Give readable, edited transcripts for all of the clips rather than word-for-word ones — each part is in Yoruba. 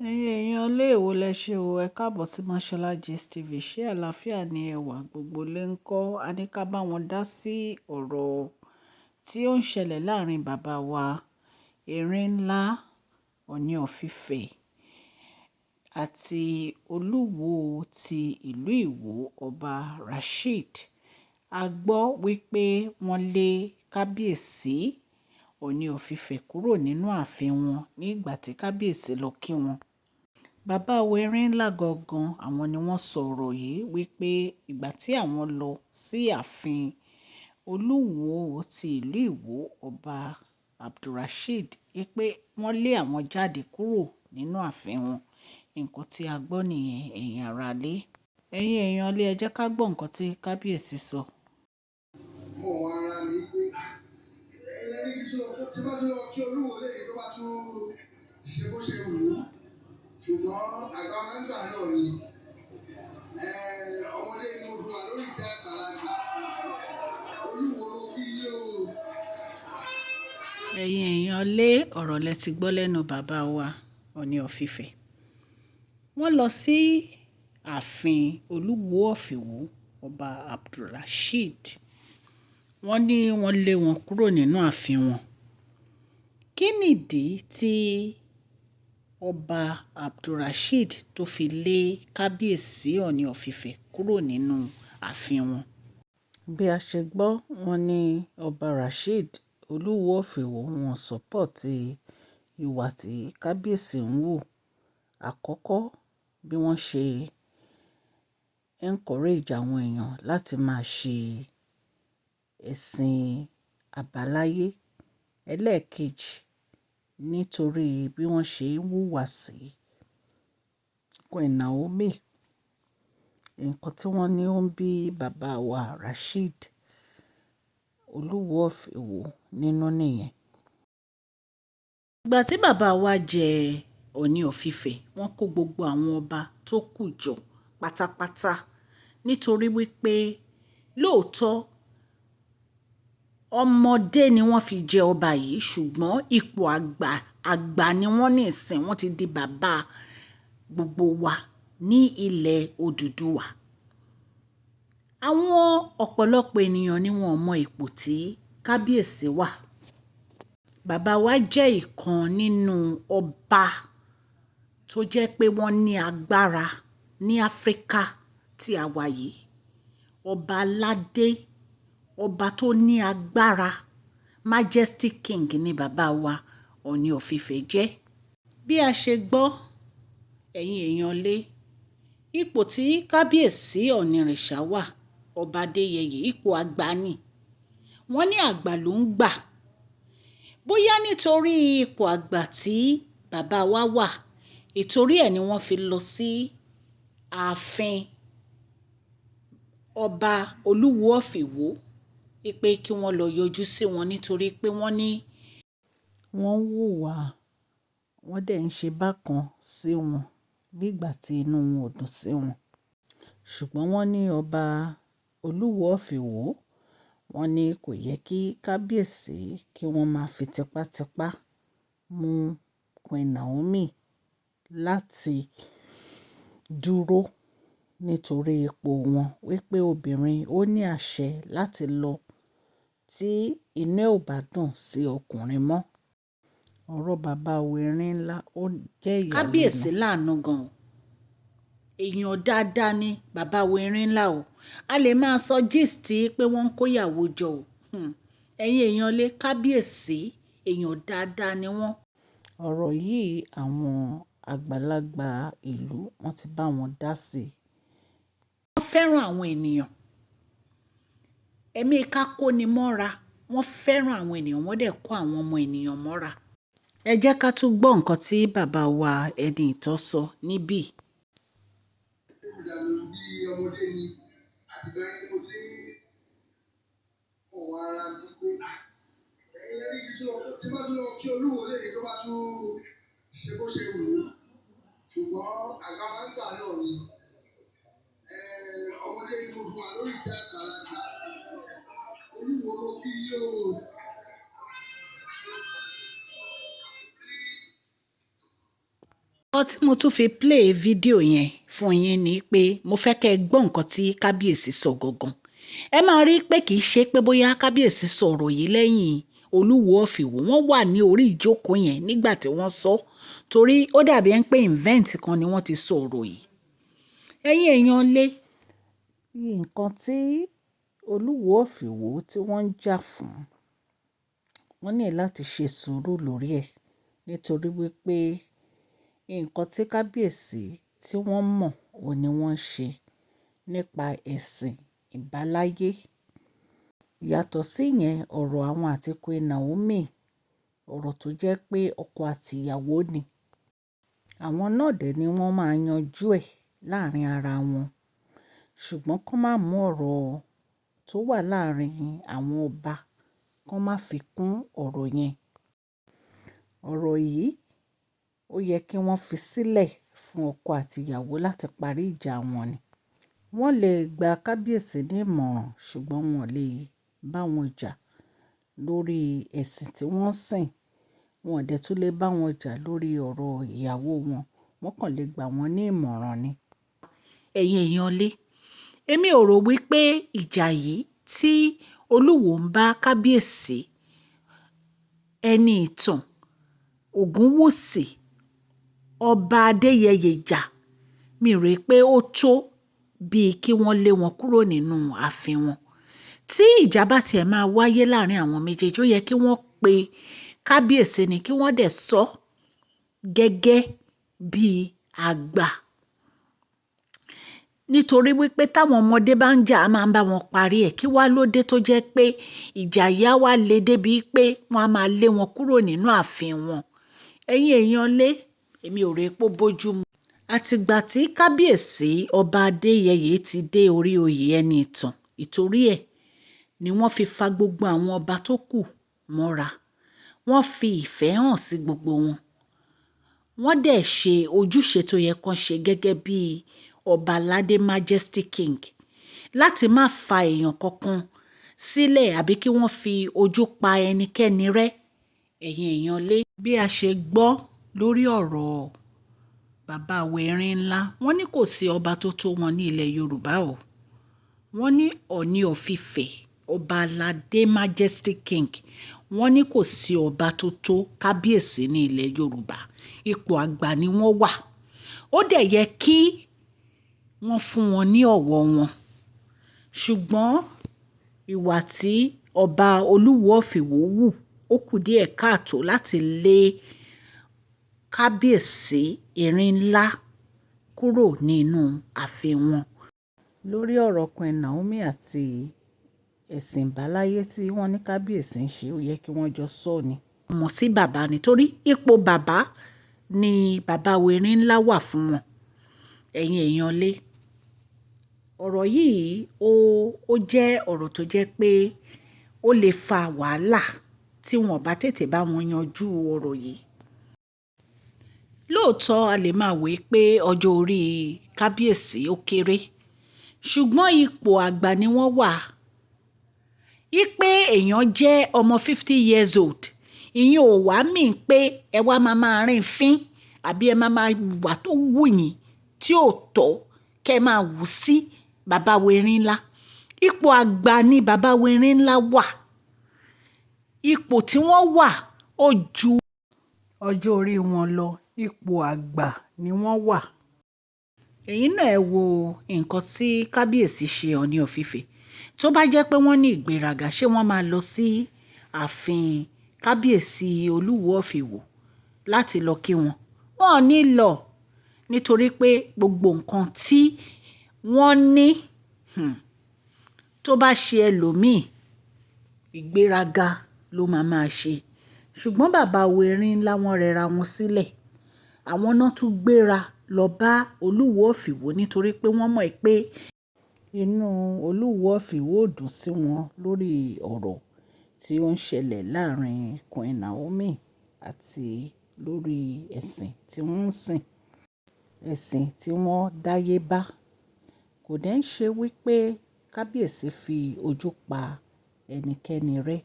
Ẹ̀yin èèyàn ilé ìwò lẹ ṣe o, ẹ káàbọ̀ sí Mashola Gist TV. Ṣé àlàáfíà ni ẹwà gbogbo lè ń kọ́? A ní ká bá wọn dá sí ọ̀rọ̀ tí ó ń ṣẹlẹ̀ láàrin bàbá wa Erin Ńlá, Ọọ̀ni of Ifẹ̀ àti Olúwo ti ìlú Ìwó, Ọba Rasheed. A gbọ́ wípé wọ́n lé kábíyèsí Ọọ̀ni of Ifẹ̀ kúrò nínú ààfin wọn nígbà tí kábíyèsí lọ kí wọn. Bàbá wa Erin Ńlá gangan, àwọn ni wọ́n sọ ọ̀rọ̀ yìí wípé ìgbà tí àwọn lọ sí ààfin Olúwo ti ìlú Ìwó, Ọba Abdulrasheed, wípé wọ́n lé àwọn jáde kúrò nínú ààfin wọn. Nǹkan tí a gbọ́ nìyẹn, ẹ̀yin aráalé. Ẹ̀yin èèyàn ilé, ẹ jẹ́ ká gbọ́ nǹkan tí kábíyèsí sọ. Mọ̀ wọ́n ara mi pé ẹ̀yin lẹ́ni kí tún lọ tí bá tún lọ kí Olúwo lẹ́yìn tó bá tún ṣe bó ṣe wù ú, ṣùgbọ́n àgbà máa ń gbà náà ni. Ọmọdé ni mo fi wà lórí ìtẹ́ àgbàlagbà. Olúwo ló kí yé o. Ẹ̀yin èèyàn lé, ọ̀rọ̀ lẹ ti gbọ́ lẹ́nu bàbá wa Ọọ̀ni of Ifẹ̀. Wọ́n lọ sí ààfin Olúwo of Ìwó, Ọba Abdulrasheed. Wọ́n ní wọ́n lé wọn kúrò nínú ààfin wọn. Kí nìdí tí Ọba Abdulrasheed tó fi lé kábíyèsí Ọọ̀ni of Ifẹ̀ kúrò nínú ààfin wọn? Bí a ṣe gbọ́, wọ́n ní Ọba Rasheed Olúwo of Ìwó wọn support ìwà tí kábíyèsí ń hù. Àkọ́kọ́, bí wọ́n ṣe encourage àwọn èèyàn láti máa ṣe ẹ̀sìn àbáláyé. Ẹlẹ́ẹ̀kejì, nítorí bí wọ́n ṣe ń wùwà sí Queen Naomi. Ǹkan tí wọ́n ní ó ń bí bàbá wa Rasheed Olúwo of Ìwó nínú nìyẹn. Ìgbà tí bàbá wa jẹ Ọọ̀ni of Ifẹ̀, wọ́n kó gbogbo àwọn ọba tó kù jọ pátápátá nítorí wípé lóòótọ́ ọmọdé ni wọ́n fi jẹ ọba yìí, ṣùgbọ́n ipò àgbà àgbà ni wọ́n ní ìsìn, wọ́n ti di bàbá gbogbo wa ní ilẹ̀ Odùduwà. Àwọn ọ̀pọ̀lọpọ̀ ènìyàn ni wọ́n ò mọ ipò tí kábíyèsí wà. Bàbá wa jẹ́ ìkan nínú ọba tó jẹ́ pé wọ́n ní agbára ní Áfríkà tí a wà yìí. Ọba aládé, ọba tó ní agbára, Majestic King ni bàbá wa Ọọ̀ni of Ifẹ̀ jẹ́. Bí a ṣe gbọ́, ẹ̀yin èèyàn lé, ipò tí kábíyèsí Ọọ̀nirìṣà wà, Ọba Adéyẹyè, ipò àgbà ni. Wọ́n ní àgbà ló ń gbà. Bóyá nítorí ipò àgbà tí bàbá wa wà, ìtorí ẹ ni wọ́n fi lọ sí ààfin Ọba Olúwo of Ìwó wípé kí wọ́n lọ yọjú sí wọn nítorí pé wọ́n ní wọ́n ń wùwà, wọ́n dẹ̀ ń ṣe bákan sí wọn bí ìgbà tí inú wọn ò dùn sí wọn. Ṣùgbọ́n wọ́n ní Ọba Olúwo of Ìwó, wọ́n ní kò yẹ kí kábíyèsí kí wọ́n máa fi tipátipá mú Queen Naomi láti dúró nítorí ipò wọn, wípé obìnrin ó ní àṣẹ láti lọ tí inú ẹ̀ ò bá dùn sí ọkùnrin mọ́. Ọ̀rọ̀ bàbá wa Erin Ńlá ó jẹ́ ìyàlẹ́nu. Kábíyèsí láàánú gan-an, èèyàn dáadáa ni bàbá wa Erin Ńlá o. A lè máa sọ gist pé wọ́n ń kó ìyàwó jọ o. Ẹ̀yin èèyàn lé, kábíyèsí èèyàn dáadáa ni wọ́n. Ọ̀rọ̀ yìí àwọn àgbàlagbà ìlú wọ́n ti bá wọn dá sí. Wọ́n fẹ́ràn àwọn ènìyàn. Ẹ̀mí ká kó ni mọ́ra. Wọ́n fẹ́ràn àwọn ènìyàn, wọ́n dẹ̀ kó àwọn ọmọ ènìyàn mọ́ra. Ẹ jẹ́ ká tún gbọ́ nǹkan tí bàbá wa ẹni ìtàn sọ níbí. Olùdàlù bí ọmọdé ni, àtìgbà yẹn ni mo ti ń mọ̀ wọ́n ara mi pé ẹ̀yin lẹ́ni kí tún lọ tí bá tún lọ kí Olúwo lẹ́yìn tó bá tún ṣe bó ṣe wù ú, ṣùgbọ́n àgbà máa ń gbà náà ni. Ọmọdé ni mo fi wà lórí ìtẹ́ àgbàlagbà. Olúwo ló kí yé o. Nǹkan tí mo tún fi play fídíò yẹn fún yín ni pé mo fẹ́ kẹ́ ẹ gbọ́ nǹkan tí kábíyèsí sọ gangan. Ẹ máa rí i pé kì í ṣe pé bóyá kábíyèsí sọ ọ̀rọ̀ yìí lẹ́yìn Olúwo of Ìwó. Wọ́n wà ní orí ìjókòó yẹn nígbà tí wọ́n sọ, torí ó dàbí ẹni pé event kan ni wọ́n ti sọ ọ̀rọ̀ yìí. Ẹ̀yin èèyàn lé, nǹkan tí Olúwo of Ìwó tí wọ́n ń jà fún, wọ́n ní láti ṣe sùúrù lórí ẹ̀, nítorí wípé nǹkan tí kábíyèsí tí wọ́n mọ̀ òun ní wọ́n ń ṣe nípa ẹ̀sìn ìbáláyé. Yàtọ̀ sí yẹn, ọ̀rọ̀ àwọn àti Queen Naomi, ọ̀rọ̀ tó jẹ́ pé ọkọ àti ìyàwó ni. Àwọn náà dè ni wọ́n máa yanjú ẹ̀ láàrin ara wọn. Ṣùgbọ́n kó má mú ọ̀rọ̀ tó wà láàrin àwọn ọba, kó má fi kún ọ̀rọ̀ yẹn. Ọ̀rọ̀ yìí ó yẹ kí wọ́n fi sílẹ̀ fún ọkọ àti ìyàwó láti parí ìjà wọn ni. Wọ́n lè gba kábíyèsí ní ìmọ̀ràn, ṣùgbọ́n wọn ò lè bá wọn jà lórí ẹ̀sìn tí wọ́n ń sìn. Wọn ò dẹ̀ tún lè bá wọn jà lórí ọ̀rọ̀ ìyàwó wọn. Wọ́n kàn lè gbà wọ́n ní ìmọ̀ràn ni. Ẹ̀yin èèyàn lé, èmi ò rò wípé ìjà yìí tí Olúwo ń bá kábíyèsí Ẹniìtàn Ògúnwùsì ọba Adéyẹyè jà, mi rò pé ó tó bíi kí wọ́n lé wọn kúrò nínú ààfin wọn. Tí ìjà bá tiẹ̀ máa wáyé láàrin àwọn méjèèjì, ó yẹ kí wọ́n pe kábíyèsí ni kí wọ́n dẹ̀ sọ gẹ́gẹ́ bí àgbà. Nítorí wípé táwọn ọmọdé bá ń jà, a máa ń bá wọn parí ẹ̀. Kí wá ló dé tó jẹ́ pé ìjà yìí á wá le débi pé wọ́n á máa lé wọn kúrò nínú ààfin wọn. Ẹ̀yin èèyàn lé, èmi ò rò pé ó bójú mu. Àtìgbà tí kábíyèsí ọba Adéyẹyè ti dé orí oyè Ẹniìtàn, ìtorí ẹ̀ ni wọ́n fi fa gbogbo àwọn ọba tó kù mọ́ra. Wọ́n fi ìfẹ́ hàn sí gbogbo wọn. Wọ́n dẹ̀ ṣe ojúṣe tó yẹ kó ṣe gẹ́gẹ́ bí ọba aládé, Majesty King, láti má fa èèyàn kankan sílẹ̀ àbí kí wọ́n fi ojú pa ẹnikẹ́ni rẹ́. Ẹ̀yin èèyàn lé, bí a ṣe gbọ́ lórí ọ̀rọ̀ bàbá wa Erin Ńlá, wọ́n ní kò sí ọba tó tó wọn ní ilẹ̀ Yorùbá o. Wọ́n ní Ọọ̀ni of Ifẹ̀, ọba aládé, Majesty King, wọ́n ní kò sí ọba tó tó kábíyèsí ní ilẹ̀ Yorùbá. Ipò àgbà ni wọ́n wà. Ó dẹ̀ yẹ kí wọ́n fún wọn ní ọ̀wọ̀ wọn. Ṣùgbọ́n ìwà tí ọba Olúwo of Ìwó hù, ó kù díẹ̀ káàtó láti lé kábíyèsí Erin Ńlá kúrò nínú ààfin wọn. Lórí ọ̀rọ̀ Queen Naomi àti ẹ̀sìn ìbáláyé tí wọ́n ní kábíyèsí ń ṣe, ó yẹ kí wọ́n jọ sọ ni. Mọ̀ sí bàbá nítorí ipò bàbá ni bàbá wa Erin Ńlá wà fún wọn. Ẹ̀yin èèyàn lé, ọ̀rọ̀ yìí ó jẹ́ ọ̀rọ̀ tó jẹ́ pé ó lè fa wàhálà tí wọ́n bá tètè bá wọn yanjú ọ̀rọ̀ yìí. Lóòótọ́ a lè máa wí pé ọjọ́ orí kábíyèsí ó kéré, ṣùgbọ́n ipò àgbà ni wọ́n wà. Wípé èèyàn jẹ́ ọmọ 50 years old, ìyẹn ò wá mean pé ẹ wá máa máa rìn fín àbí ẹ máa máa wùwà tó wù yín tí ò tọ́ kí ẹ máa wù sí bàbá wa Erin Ńlá. Ipò àgbà ni bàbá wa Erin Ńlá wà. Ipò tí wọ́n wà ó ju ọjọ́ orí wọn lọ. Ipò àgbà ni wọ́n wà. Ẹ̀yin náà ẹ wo nǹkan tí kábíyèsí ṣe Ọọ̀ni of Ifẹ̀. Tó bá jẹ́ pé wọ́n ní ìgbéraga, ṣé wọ́n máa lọ sí ààfin kábíyèsí Olúwo of Ìwó láti lọ kí wọn? Wọ́n ò ní lọ, nítorí pé gbogbo nǹkan tí wọ́n ní, tó bá ṣe ẹlòmíì, ìgbéraga ló máa máa ṣe. Ṣùgbọ́n bàbá wa Erin Ńlá wọ́n rẹra wọn sílẹ̀. Àwọn náà tún gbéra lọ bá Olúwo of Ìwó nítorí pé wọ́n mọ̀ pé inú Olúwo of Ìwó ò dùn sí wọn lórí ọ̀rọ̀ tí ó ń ṣẹlẹ̀ láàrin Queen Naomi àti lórí ẹ̀sìn tí wọ́n ń sìn, ẹ̀sìn tí wọ́n dáyé bá. Kò dẹ̀ ń ṣe wípé kábíyèsí fi ojú pa ẹnikẹ́ni rẹ́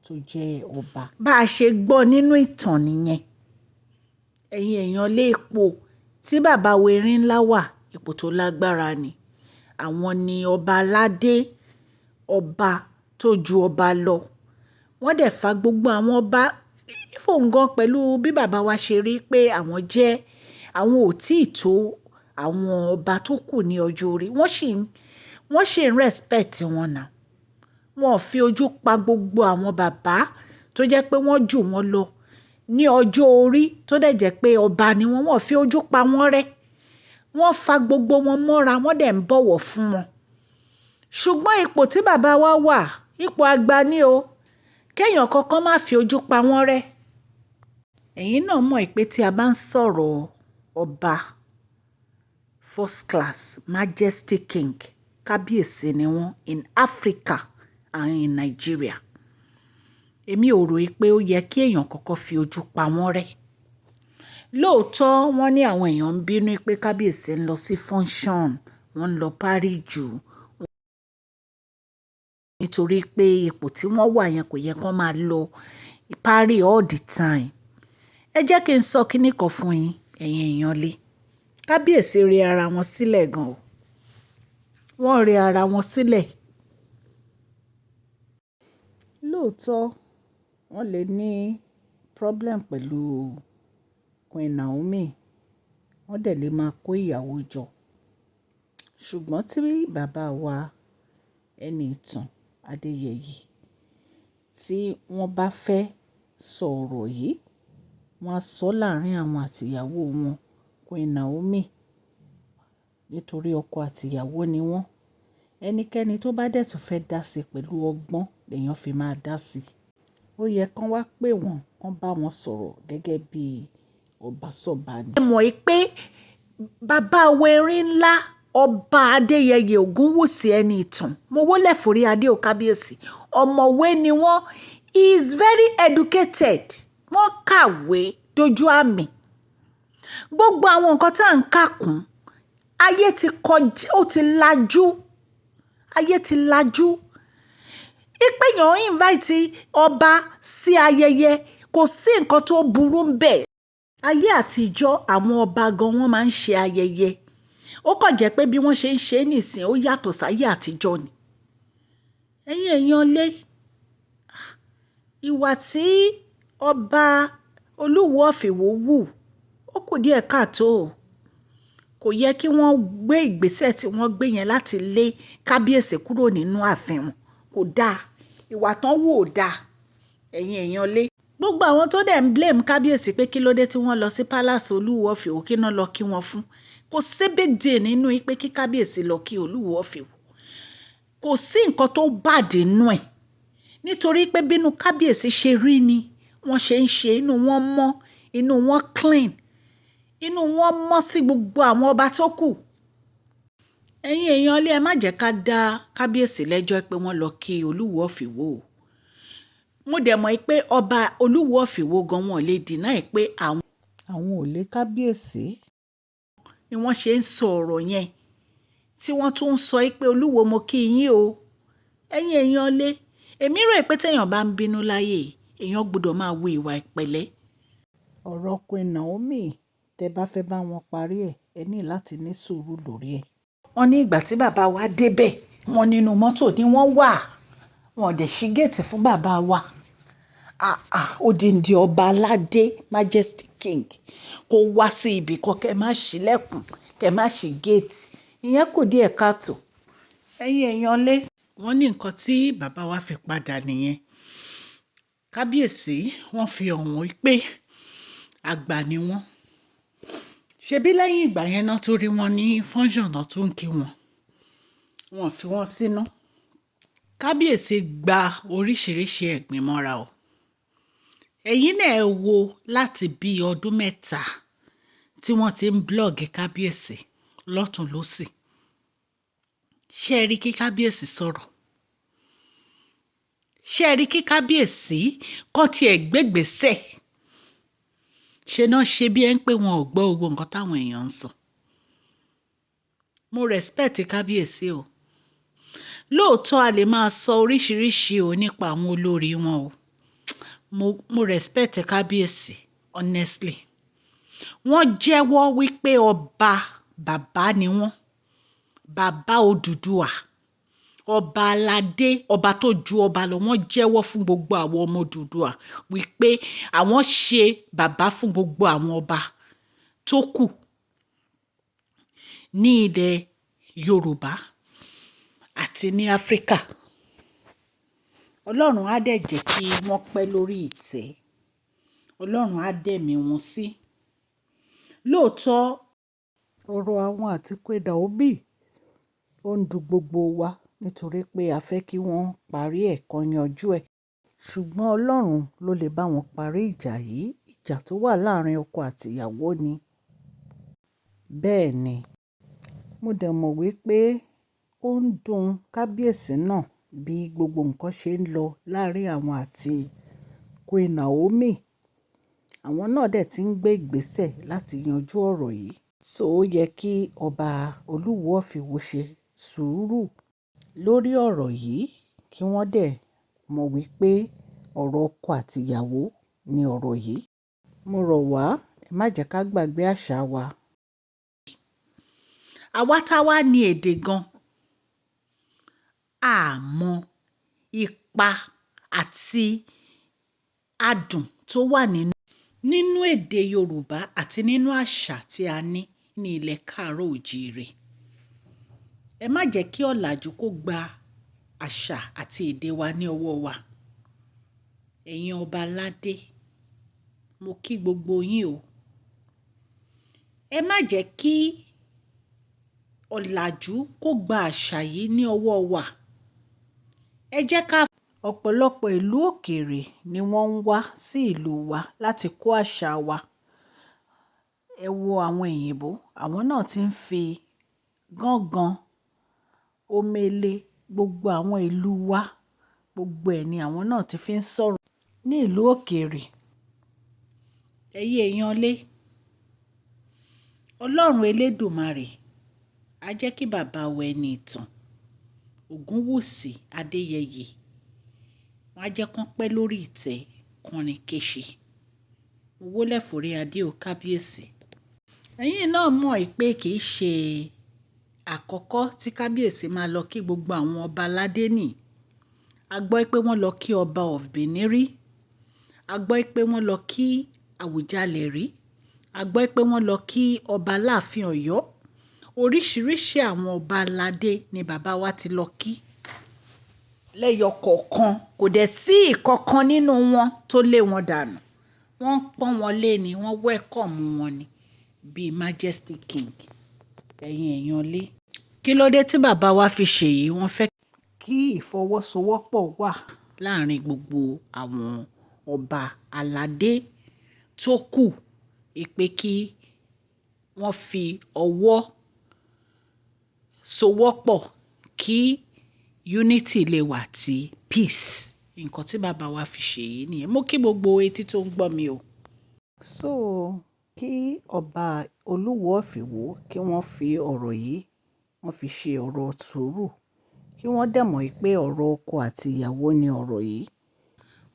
tó jẹ́ ọba. Bá a ṣe gbọ́ nínú ìtàn nìyẹn. Ẹ̀yin èèyàn lé, ipò tí bàbá wa Erinlá wà, ipò tó lágbára ni. Àwọn ni ọba aládé, ọba tó ju ọba lọ. Wọ́n dẹ̀ fa gbogbo àwọn ọba, even gan pẹ̀lú bí bàbá wa ṣe rí pé àwọn jẹ́, àwọn ò tí ì tó àwọn ọba tó kù ní ọjọ́ orí. Wọ́n sì ń respect wọn now. Wọn ò fi ojú pa gbogbo àwọn bàbá tó jẹ́ pé wọ́n jù wọ́n lọ ní ọjọ́ orí tó dẹ̀ jẹ́ pé ọba ni wọ́n. Wọ́n ò fi ojú pa wọ́n rẹ́. Wọ́n fa gbogbo wọn mọ́ra, wọ́n dẹ̀ ń bọ̀wọ̀ fún wọn. Ṣùgbọ́n ipò tí bàbá wa wà, ipò àgbà ni o. Kí èèyàn kankan má fi ojú pa wọ́n rẹ́. Ẹ̀yin náà mọ̀ pé tí a bá ń sọ̀rọ̀ ọba first class, majesty king, kábíyèsí ni wọ́n in Africa and in Nigeria. Èmi ò rò pé ó yẹ kí èèyàn kankan fi ojú pa wọ́n rẹ́. Lóòótọ́ wọ́n ní àwọn èèyàn ń bínú pé kábíyèsí ń lọ sí function, wọ́n ń lọ party jù. Nítorí pé ipò tí wọ́n wà yẹn kò yẹ kí wọ́n máa lọ party all the time. Ẹ jẹ́ kí n sọ kíní kan fún yín, ẹ̀yin èèyàn lé. Kábíyèsí rẹ ara wọn sílẹ̀ gan o. Wọ́n rẹ ara wọn sílẹ̀. Lóòótọ́ wọ́n lè ní problem pẹ̀lú Queen Naomi, wọ́n dẹ̀ lè máa kó ìyàwó jọ. Ṣùgbọ́n tí bàbá wa Ẹniìtàn Adéyẹyè tí wọ́n bá fẹ́ sọ ọ̀rọ̀ yìí, wọ́n á sọ láàrín àwọn àti ìyàwó wọn Queen Naomi, nítorí ọkọ àti ìyàwó ni wọ́n. Ẹnikẹ́ni tó bá dẹ̀ tún fẹ́ dá sí pẹ̀lú ọgbọ́n lèyàn fi máa dá sí. Ó yẹ kí wọ́n wá pè wọ́n, kí wọ́n bá wọn sọ̀rọ̀ gẹ́gẹ́ bí ọba sọ́ba ni. Ẹ mọ̀ pé bàbá wa Erinlá, ọba Adéyẹyè Ògúnwùsì Ẹniìtàn, mo wólẹ̀ forí adé o kábíyèsí, ọ̀mọ̀wé ni wọ́n. He is very educated. Wọ́n kàwé dojú àmì. Gbogbo àwọn nǹkan tí à ń kà kún, ayé ti kọjá, ó ti lajú. Ayé ti lajú. Wípé èèyàn invite ọba sí ayẹyẹ, kò sí nǹkan tó burú bẹ́ẹ̀. Ayé àtijọ́ àwọn ọba gan wọ́n máa ń ṣe ayẹyẹ. Ó kàn jẹ́ pé bí wọ́n ṣe ń ṣe nísìnyí ó yàtọ̀ sí ayé àtijọ́ ni. Ẹ̀yin èèyàn lé, ìwà tí ọba Olúwo of Ìwó wù, ó kù díẹ̀ káàtó. Kò yẹ kí wọ́n gbé ìgbésẹ̀ tí wọ́n gbé yẹn láti lé kábíyèsí kúrò nínú ààfin wọn. Kò da. Ìwà tán wù ò da. Ẹ̀yin èèyàn lé. Gbogbo àwọn tó dẹ̀ ń blame kábíyèsí pé kí ló dé tí wọ́n lọ sí palace Olúwo of Ìwó, kí náà lọ kí wọn fún. Kò sí big deal nínú pé kí kábíyèsí lọ kí Olúwo of Ìwó. Kò sí nǹkan tó bad nínú ẹ̀. Nítorí pé bínú kábíyèsí ṣe rí ni wọ́n ṣe ń ṣe, inú wọn mọ́, inú wọn clean, inú wọn mọ́ sí gbogbo àwọn ọba tó kù. Ẹ̀yin èèyàn lé, ẹ má jẹ́ ká dá kábíyèsí lẹ́jọ́ pé wọ́n lọ kí Olúwo of Ìwó o. Mo dẹ̀ mọ̀ pé ọba Olúwo of Ìwó gan wọn lè deny pé àwọn ò lè kábíyèsí. Ni wọ́n ṣe ń sọ ọ̀rọ̀ yẹn tí wọ́n tún ń sọ pé Olúwo mo kí yín o. Ẹ̀yin èèyàn lé, èmi rò pé tí èèyàn bá ń bínú láyé, èèyàn gbọdọ̀ máa wu ìwà ìpẹ̀lẹ́. Ọ̀rọ̀ Queen Naomi, tẹ bá fẹ́ bá wọn parí ẹ̀, ẹ ní láti ní sùúrù lórí ẹ̀. Wọ́n ní ìgbà tí bàbá wa dé bẹ̀, wọ́n nínú mọ́tò ni wọ́n wà. Wọ́n ò dẹ̀ ṣí gate fún bàbá wa. Ah ah, odindi ọba aládé, majesty king, kó wá sí ibi kan kí ẹ má ṣí lẹ́kùn, kí ẹ má ṣí gate. Ìyẹn kù díẹ̀ káàtò. Ẹ̀yin èèyàn lé, wọ́n ní nǹkan tí bàbá wa fi padà nìyẹn. Kábíyèsí wọ́n fi hàn wọ́n pé àgbà ni wọ́n. Ṣebí lẹ́yìn ìgbà yẹn náà tó rí wọn ní function náà tún ń kí wọn. Wọ́n fi wọ́n sínú. Kábíyèsí gba oríṣìíríṣìí ẹ̀gbin mọ́ra o. Ẹ̀yin náà ẹ wo láti bí ọdún 3 tí wọ́n ti ń blog kábíyèsí lọ́tùn lósì. Ṣé ẹ rí kí kábíyèsí sọ̀rọ̀? Ṣé ẹ rí kí kábíyèsí kó tí ẹ gbé ìgbésẹ̀? Ṣé náà ṣe bí ẹ ń pé wọn ò gbọ́ gbogbo nǹkan táwọn èèyàn ń sọ? Mo respect kábíyèsí o. Lóòótọ́ a lè máa sọ oríṣìíríṣìí o nípa àwọn olórí wọn o. Mo respect kábíyèsí honestly. Wọ́n jẹ́wọ́ wípé ọba bàbá ni wọ́n, bàbá Odùduwà, ọba aládé, ọba tó ju ọba lọ. Wọ́n jẹ́wọ́ fún gbogbo àwọn ọmọ Odùduwà wípé àwọn ṣe bàbá fún gbogbo àwọn ọba tó kù ní ilẹ̀ Yorùbá àti ní Áfríkà. Ọlọ́run á dẹ̀ jẹ́ kí wọ́n pẹ́ lórí ìtẹ́. Ọlọ́run á dẹ̀mí wọn sí. Lóòótọ́ ọ̀rọ̀ àwọn àti Queen Naomi ó ń du gbogbo wa nítorí pé a fẹ́ kí wọ́n parí ẹ̀ kan yanjú ẹ̀. Ṣùgbọ́n Ọlọ́run ló lè bá wọn parí ìjà yìí. Ìjà tó wà láàárín ọkọ àti ìyàwó ni. Bẹ́ẹ̀ ni, mo dẹ̀ mọ̀ wípé ó ń dùn kábíyèsí náà bí gbogbo nǹkan ṣe ń lọ láàárín àwọn àti Queen Naomi. Àwọn náà dẹ̀ ti ń gbé ìgbésẹ̀ láti yanjú ọ̀rọ̀ yìí. So ó yẹ kí ọba Olúwo of Ìwó ṣe sùúrù lórí ọ̀rọ̀ yìí kí wọ́n dẹ̀ mọ̀ wípé ọ̀rọ̀ ọkọ àti ìyàwó ni ọ̀rọ̀ yìí. Mo rọ̀ wá, ẹ má jẹ́ ká gbàgbé àṣà wa. Àwa tá wá ní èdè gan, a mọ ipa àti adùn tó wà nínú èdè Yorùbá àti nínú àṣà tí a ní ní ilẹ̀ káàró oòjíire. Ẹ má jẹ́ kí ọ̀làjú kó gba àṣà àti èdè wa ní ọwọ́ wa. Ẹ̀yin ọba aládé, mo kí gbogbo yín o. Ẹ má jẹ́ kí ọ̀làjú kó gba àṣà yìí ní ọwọ́ wa. Ẹ jẹ́ ká ọ̀pọ̀lọpọ̀ ìlú òkèèrè ni wọ́n ń wá sí ìlú wa láti kó àṣà wa. Ẹ wo àwọn òyìnbó, àwọn náà ti ń fi gángan, omele, gbogbo àwọn ìlú wa, gbogbo ẹ̀ ni àwọn náà ti fi ń sọ̀rọ̀ ní ìlú òkèèrè. Ẹ̀yin èèyàn lé, Ọlọ́run elédùmarè á jẹ́ kí bàbá wa ẹni ìtàn Ògúnwùsì Adéyẹyè, wọ́n á jẹ́ kó pẹ́ lórí ìtẹ́ kọrin kéṣe. Mo wólẹ̀ forí adé o kábíyèsí. Ẹ̀yin náà mọ̀ pé kì í ṣe àkọ́kọ́ tí kábíyèsí máa lọ kí gbogbo àwọn ọba aládé ní. A gbọ́ pé wọ́n lọ kí ọba of Benin rí. A gbọ́ pé wọ́n lọ kí Àwùjalẹ̀ rí. A gbọ́ pé wọ́n lọ kí ọba Aláàfin Ọ̀yọ́. Oríṣiríṣi àwọn ọba aládé ni bàbá wa ti lọ kí lẹ́yọ kọ̀ọ̀kan. Kò dẹ̀ sí ìkankan nínú wọn tó lé wọn dànù. Wọ́n ń pọ́n wọn lé ni, wọ́n welcome wọn ni bíi Majesty King. Ẹ̀yin èèyàn lé. Kí ló dé tí bàbá wa fi ṣèyí? Wọ́n fẹ́ kí ìfọwọ́sowọ́pọ̀ wà láàárín gbogbo àwọn ọba aládé tó kù. Ìpè kí wọ́n fi ọwọ́ sowọ́pọ̀ kí unity lè wà àti peace. Nǹkan tí bàbá wa fi ṣèyí nìyẹn. Mo kí gbogbo etí tó ń gbọ́ mi o. So kí ọba Olúwo of Ìwó kí wọ́n fi ọ̀rọ̀ yìí, wọ́n fi ṣe ọ̀rọ̀ sùúrù, kí wọ́n dẹ̀ mọ̀ pé ọ̀rọ̀ ọkọ àti ìyàwó ni ọ̀rọ̀ yìí.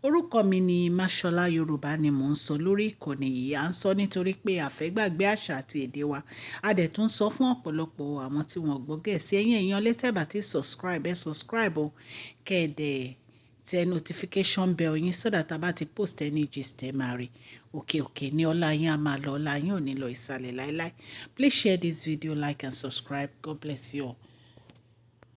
Orúkọ mi ni Mashola. Yorùbá ni mò ń sọ lórí ìkànnì yìí. À ń sọ nítorí pé a fẹ́ gbàgbé àṣà àti èdè wa. A dẹ̀ tún sọ fún ọ̀pọ̀lọpọ̀ àwọn tí wọ́n gbọ́ Gẹ̀ẹ́sì. Ẹ̀yin èèyàn lé, tẹ́ bá ti subscribe, ẹ subscribe o. Kẹ́ ẹ dẹ̀ tẹ notification bell yín so that a bá ti post any gist, ẹ máa rí. Òkè òkè ní ọlá yín á máa lọ, ọlá yín ò ní lọ ìsàlẹ̀ láíláí. Please share this video, like and subscribe. God bless you all.